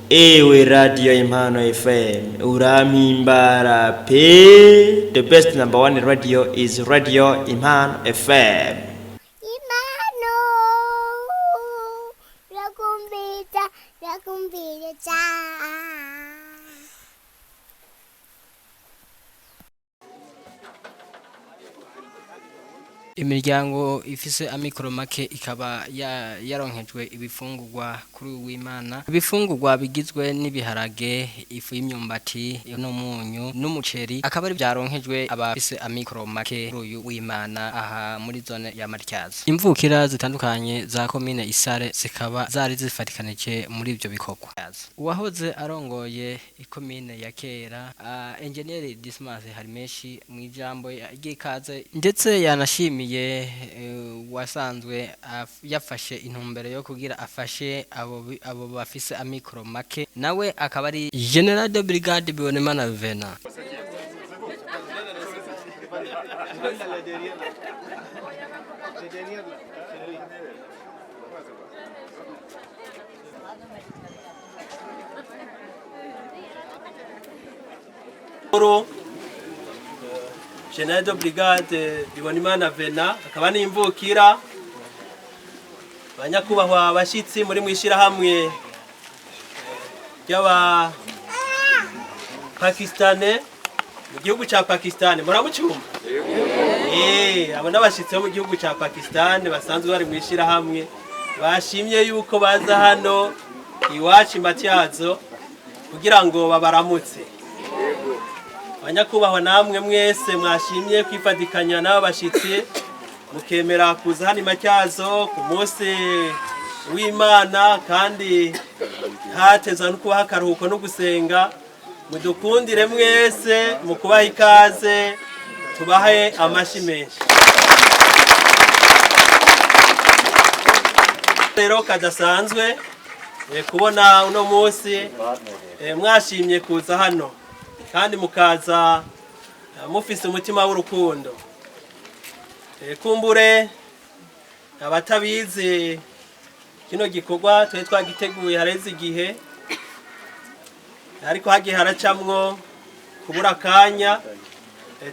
Ewe Radio Impano FM, urampimbara pe. The best number one radio is Radio Impano FM. Impano irakumviriza irakumviriza. Imiryango ifise amikoro make ikaba yaronkejwe ibifungurwa kuri uwimana, ibifungurwa bigizwe n'ibiharage, ifu y'imyumbati n'umunyu n'umuceri, akaba ari byaronkejwe abafise amikoro make kuri uyu w'Imana aha muri zone ya Matyazo. Imvukira zitandukanye za komine Isare zikaba zari zifatikanije muri ivyo bikorwa. Uwahoze arongoye ikomine ya kera, Engineer Dismas Harimeshi, mu ijambo ry'ikaze ndetse yanashimiye wasanzwe yafashe intumbero yo kugira afashe abo bafise amikoro make, nawe akaba ari General de Brigade Bibonimana Vena. Paul General de Brigade Bibonimana Vena akaba n'imvukira, banyakubahwa abashitsi muri mwishirahamwe ry'aba Pakistane mu gihugu ca Pakistan, muramucumba. Abo n'abashitsi bo mu gihugu ca Pakistan basanzwe bari mwishirahamwe, bashimye yuko baza hano iwacu i Matyazo kugira ngo babaramutse. Banyakubahwa namwe mwese mwashimye kwifatikanya n'aba bashitsi, mukemera kuza hano i Matyazo ku munsi w'Imana, kandi hatezwa no kubaha akaruhuko no gusenga, mudukundire mwese mu kubaha ikaze, tubahe amashi menshi. Rero kadasanzwe kubona uno munsi mwashimye kuza hano kandi mukaza mufise umutima w'urukundo. Kumbure abatabizi, kino gikorwa twari twagiteguye hareze igihe, ariko hagiye haracamwo kubura akanya.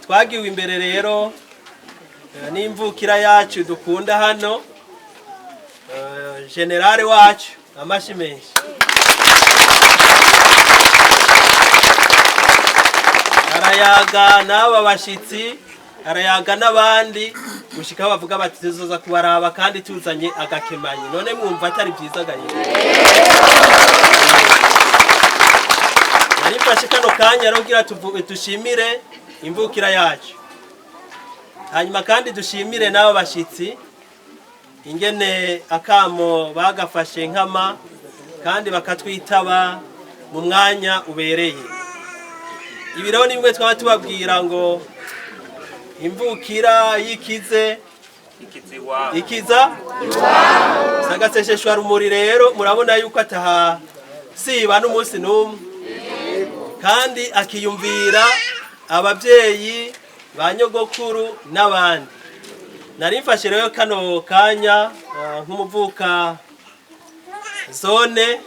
Twagiwe imbere rero n'imvukira yacu dukunda hano, generale wacu, amashi menshi. Arayaga n'aba bashitsi, arayaga n'abandi gushika bavuga bati tuzoza kubaraba kandi tuzanye agakemanyi. None mwumva atari byiza gahira? Narifashe kano kanya rero kugira dushimire imvukira yacu, hanyuma kandi dushimire n'aba bashitsi ingene akamo bagafashe nkama kandi bakatwitaba mu mwanya ubereye. Ibi rero ni bimwe twaba tubabwira ngo imvukira yikize ikiza sagasesheshwa rumuri. Rero murabona yuko ataha siba n'umunsi n'umwe, kandi akiyumvira ababyeyi ba nyogokuru n'abandi. Nari mfashe rero kano kanya nk'umuvuka zone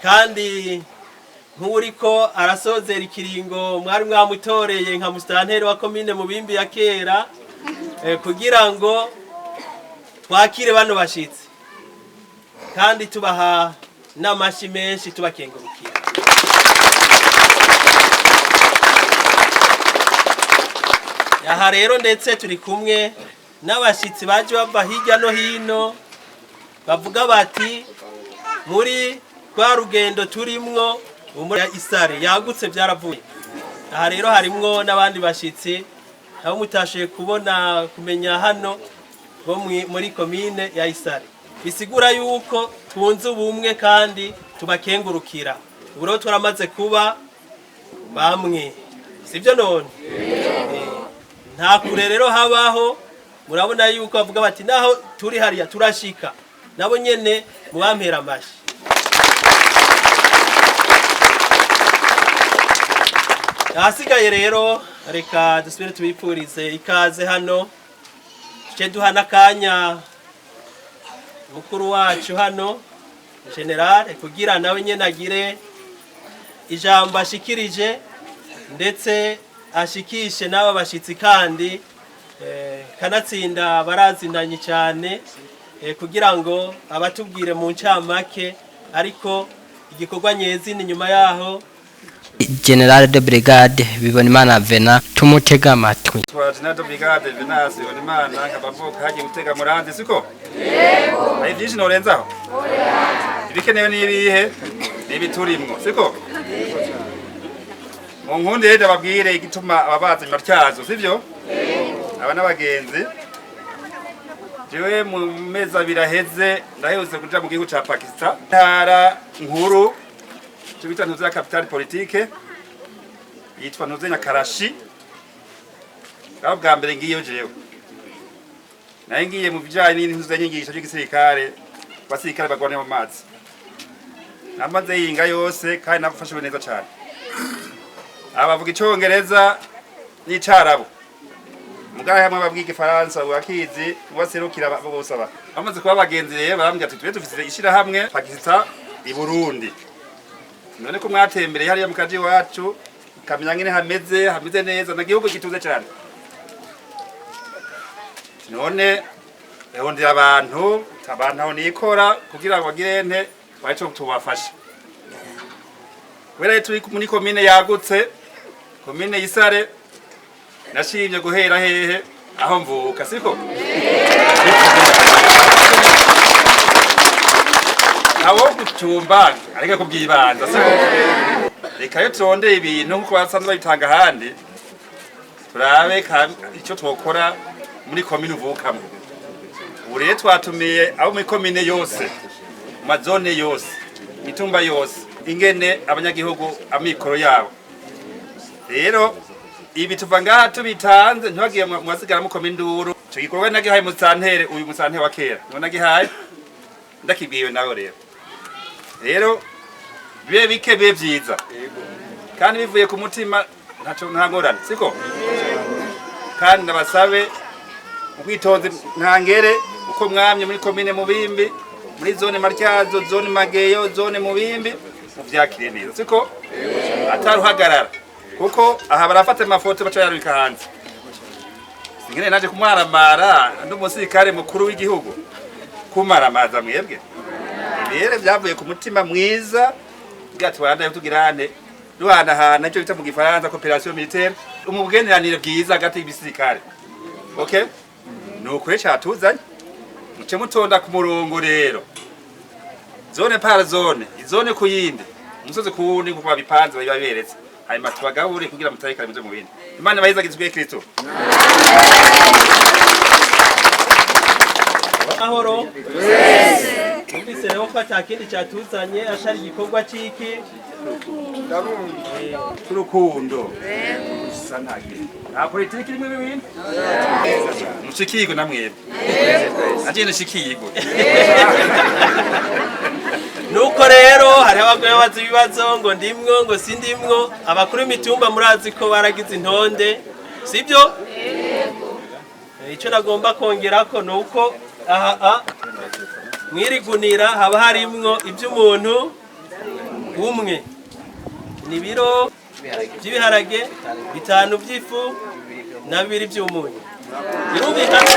kandi nk'uriko arasozera ikiringo mwari mwamutoreye nka musitanteri wa komine Mubimbi ya kera, kugira ngo twakire bano bashitsi kandi tubaha n'amashi menshi, tubakengurukira. Aha rero ndetse turi kumwe n'abashitsi baje bava hirya no hino, bavuga bati muri rwa rugendo turimwo muri Isare yagutse byaravuye. Aha rero harimwo n'abandi bashitsi abo mutashoboye kubona kumenya hano bo muri komine ya Isare, bisigura yuko twunze ubumwe kandi tubakengurukira. Ubu rero turamaze kuba bamwe, sibyo none? Nta kure rero habaho. Murabona yuko bavuga bati naho turi hariya turashika, nabo nyene mubampera amashi. Ahasigaye rero reka dusubire tubipfurize ikaze hano, tuce duha n'akanya mukuru wacu hano. Général, kugira nawe nyene agire ijambo ashikirije, ndetse ashikishe n'aba bashitsi kandi kanatsinda barazinanye cyane, kugira ngo abatubwire mu ncamake, ariko igikorwa nyezina inyuma yaho. Général de Brigade Bibonimana Vena, tumutega amatwi. Twa Général de Brigade Venance Bibonimana, nkaba mvuka hagiye gutega muranzi, siko? Yego. Hari byinshi norenzaho? Ibikenewe n'ibihe? N'ibiturimwo, siko? Mu nkundi rero babwire igituma ababazi matyazo, sivyo? Aba n'abagenzi. Jewe mu mezi 2 aheze ndaherutse kuja mu gihugu ca Pakistan, ntara nkuru tubita ntuze ya capitale politique yitwa ntuze Nyakarashi. Aho bwa mbere ngiyeyo jewe naye ngiye mu bijanye n'intuze nyigisho by'igisirikare, abasirikare bagwanira mu mazi. Namaze yinga yose kandi nafashwe neza cyane. Abavuga icongereza n'icarabu, mugahe hamwe babwiga igifaransa bakizi, baserukira bose aba bamaze kuba abagenzi. Rero barambwira ati tube dufise ishirahamwe Pakistan i Burundi, none ko mwatembereye hariya mu kaji iwacu kamenya ngene hameze, hameze neza na gihugu gituze cyane, none rondera abantu aho nikora kugira ngo bagire nte bace tubafashe, kubera turi muri komine yagutse, komine y'Isare. Nashimye guhera hehe? Aho mvuka, siko? Aho gucumba ariko kubyibanza, siko? Reka yo turondeye ibintu nkuko basanzwe babitanga ahandi, turabe icyo twokora muri komine uvukamo. Ubu rero twatumiye abo muri komine yose, mu mazone yose, imitumba yose, ingene abanyagihugu amikoro yabo. Rero ibi tuva ngaha tubitanze, ntibagiye mwasigara mukoma induru. Ico gikorwa nagihaye musantere, uyu musantere wa kera niwe nagihaye, ndakibwiwe nawe. Rero bibe bike bibe vyiza kandi bivuye ku mutima, ntaco nta ngorane, siko? Kandi ndabasabe ubwitonzi ntangere uko mwamye muri komine Mubimbi, muri zone Matyazo, zone Mageyo, zone Mubimbi, muvyakire neza, siko? Ataruhagarara, kuko aha barafata amafoto baca yarubika hanze. Singene naje kumwaramara ndi umusirikare mukuru w'igihugu kumaramaza mwebwe. Rero byavuye ku mutima mwiza bwatwanda tugirane duhanahana icyo bita mu gifaransa coopération militaire, umugenderanire bwiza hagati y'ibisirikare. Okay, nuko rero catuzanye muce mutonda ku murongo rero, zone par zone, izone ku yindi, umusozi ku wundi, nkuko babipanze babiberetse, hanyuma tubagabure kugira mutarekare muze mu bindi. Imana ibahezagizwe Kristo. Mahoro. Numvise rero ko ata kindi cyatuzanye ashari igikorwa c'iki C'urukundo gusa, nta kintu, nta politiki irimo ibindi. Mushikirwe namwebwe, naje nshikirwe. Nuko rero hariho abagore babaza ibibazo ngo ndimwo, ngo sindimwo. Abakuru b'imitumba murazi ko baragize intonde, sibyo? Icyo nagomba kongera ko ni uko aha mwirigunira haba harimwo iby'umuntu umwe, ni ibiro by'ibiharage 5 by'ifu na 2 by'umunyu, birumvikana.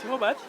Siho bati.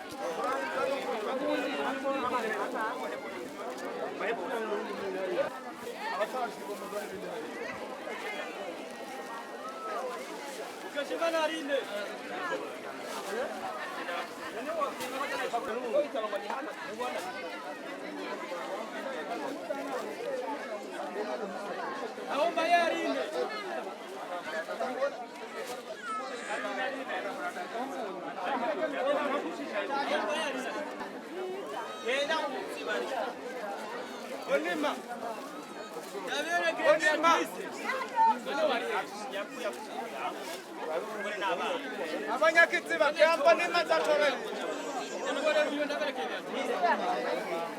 Abanyakitsi bakamba n'imazatorere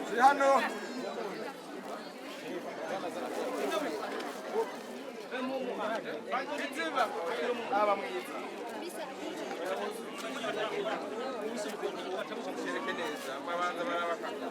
ziri hano. Kitsiba aba mwiza shereke neza babanza barabakata.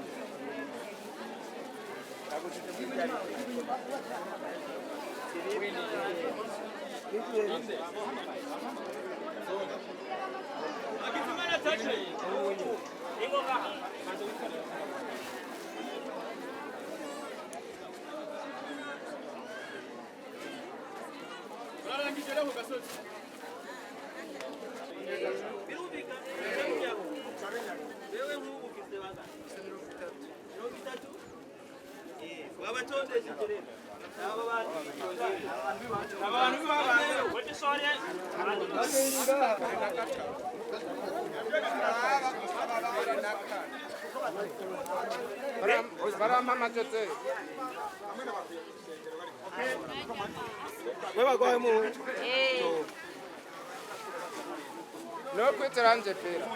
No kwitiranje pera.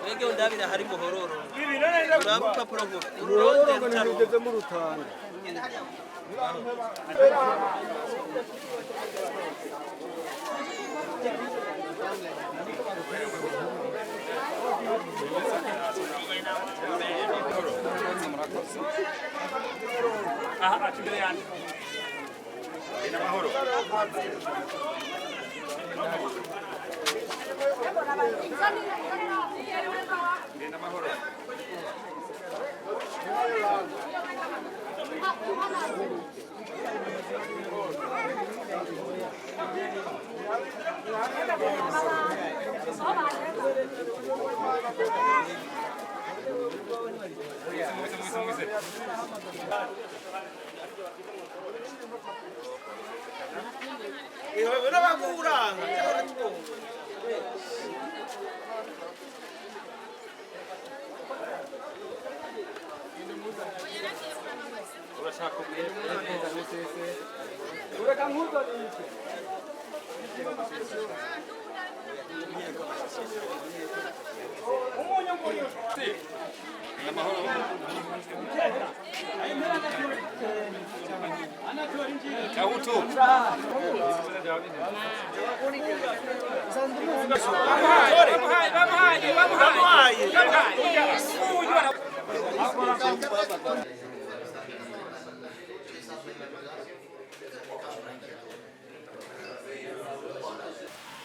Wege undabira hari muhororo. Uraba urupapuro ngo ururonde rutaro. Mu rutanga. Aha ati imbere yanjye. Ina mahoro. Ina mahoro. Mwise, mwise, mwise. Kahutu.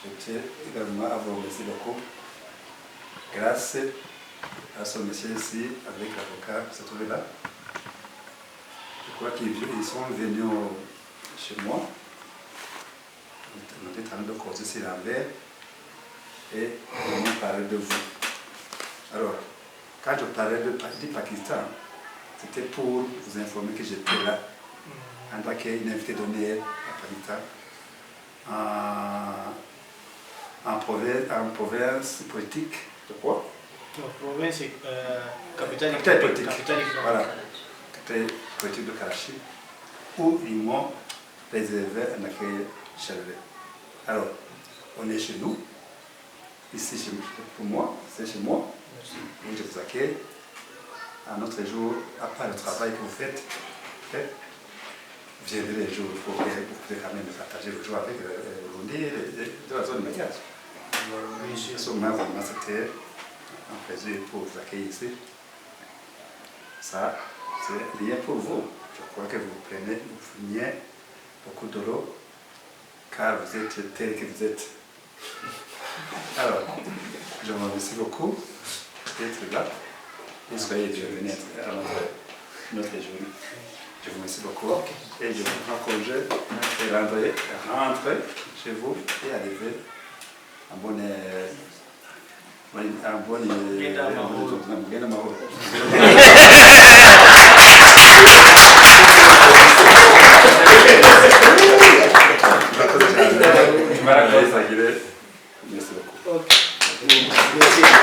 Je tiens également à vous remercier beaucoup. Grâce à ce monsieur ici, avec l'avocat qui se trouve là. Je crois qu'ils sont venus chez moi. On était en train de causer sur l'envers et ils m'ont parlé de vous. Alors, quand je parlais du Pakistan, c'était pour vous informer que j'étais là en tant qu'invité d'honneur à Pakistan, en province politique, je crois. Province, capitale, Capitale politique. Capitale. Voilà, capitale politique de Karachi, où ils m'ont réservé un accueil chaleureux. Alors, on est chez nous. Ici, pour moi, c'est chez moi. Et je vous accueille. Un autre jour, après le travail que vous faites, ok, viendrez les jours pour que vous pouvez quand même partager le jour avec le Burundi et de la zone immédiate. Ce moment, vraiment, c'était un plaisir pour vous accueillir ici. Ça, c'est rien pour vous. Je crois que vous preniez beaucoup de l'eau, car vous êtes tel que vous êtes. Alors, je vous remercie beaucoup d'être là et soyez bienvenus à notre journée. Je vous remercie beaucoup et je vous prends congé et rentrez chez vous et arrivez en bonne en bonne Mugende amahoro. Mugende amahoro.